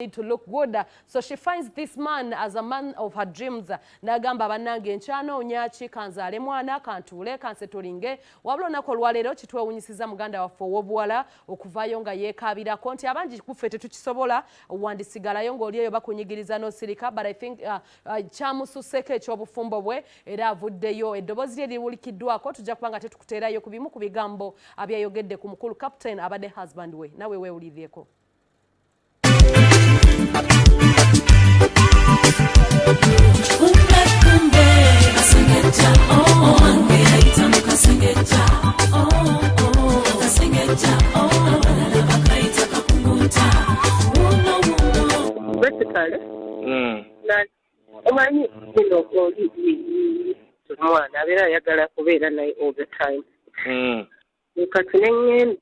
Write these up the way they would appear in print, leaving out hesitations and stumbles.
Need to look good. So she finds this man as a man of her dreams. N'agamba, "Bannange, nkyanoonya ki? Kanzaale mwana, kantuule, kansettlinge." Wabula olunaku olwaleero kitwewunyisiza muganda waffe ow'obuwala okuvaayo nga yeekaabirako nti abangi kuffe tetukisobola, wandisigalayo ng'oli eyo bakunyigiriza n'osirika. But I think kyamususseeko eky'obufumbo bwe, era avuddeyo, eddoboozi lye liwulikiddwako. Tujja kuba nga tetukuteerayo ku bimu ku bigambo abyayogedde ku mukulu Captain abadde husband we. Nawe weewuliryeko. Kumbe kumbe Kasengejja, oh, owange yayita mu Kasengejja, oh, Kasengejja, oh, abalala bakayita Kakunguta, wuno wuno. Basically, omanyi bino, oli omwana abeera ayagala kubeera naye all the time. Kati neŋŋenda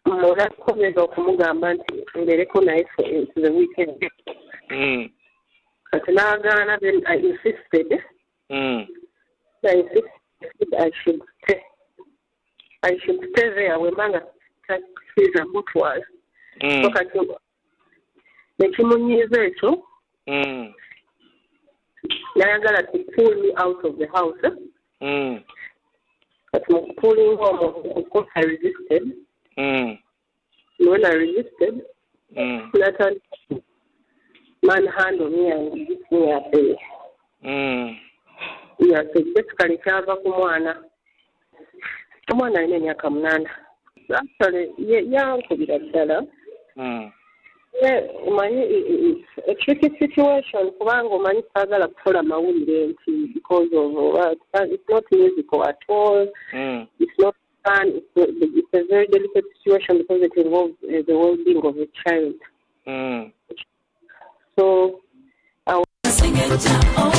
mulakomeza okumugamba nti mbeereko naye for the weekend. Kati n'agaana. Then I insisted. I insisted I should stay there bwe nga takkiriza mutwala. So kati nekimunyiiza ekyo. Nayagala to pull me out of the house. Kati mu kupullinga omwo, of course I resisted. When I resisted, natandika manhandle me and beat me up there. Yeah, so basically kyava ku mwana. Omwana alina emyaka 8. Actually, yankubira ddala. Ye, omanyi it's a tricky situation kubanga omanyi saagala kukola mawulire nti because of it's not musical at all. It's not fun. It's a very delicate situation because it involves the well-being of a child. So I Kasengejja, oh,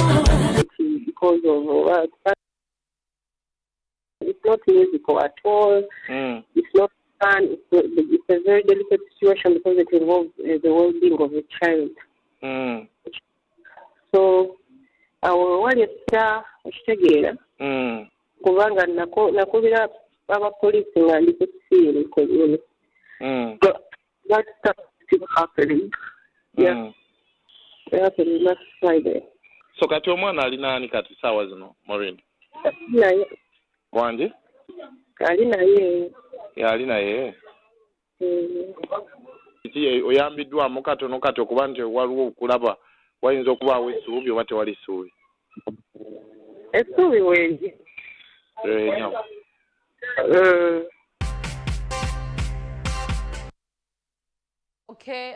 because of it's not musical at all. It's not fun. It's a very delicate situation because it involves the well-being of a child. So awo wali ekya okitegeera kubanga nakubira abapoliisi nga ndi ku scene kwennyini. But that stuff still happening. Yeah, it happened last Friday. So kati omwana ali naani kati saawa zino, Maureen? Naye Wangi? Ali naye. Ali naye. Kiki oyambiddwamu katono kati okuba nti waliwo okulaba wayinza okubaawo essuubi oba tewali ssuubi? Essuubi weeri. Eh, nyawo.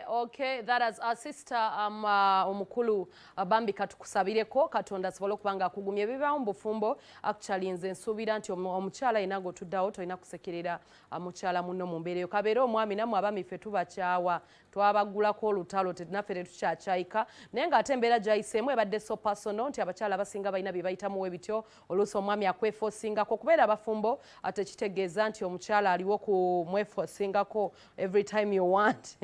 Okay, that is our sister omukulu Bambi, katukusabireko Katonda asobole okuba nga akugumya. Ebibaawo mu bufumbo, actually nze nsuubira nti omukyala yenna ng'otuddawo tolina kusekerera mukyala munno mu mbeera eyo, kabeere omwami. Nammwe abaami ffe tubakyawa, twabaggulako olutalo, naffe tetukyakyayika. Naye ng'ate embeera gy'ayiseemu ebadde so personal nti abakyala abasinga balina bye bayitamu ebityo. Oluusi omwami akweforcingako. Okubeera abafumbo ate kitegeeza nti omukyala aliwo ku mweforcingako every time you want.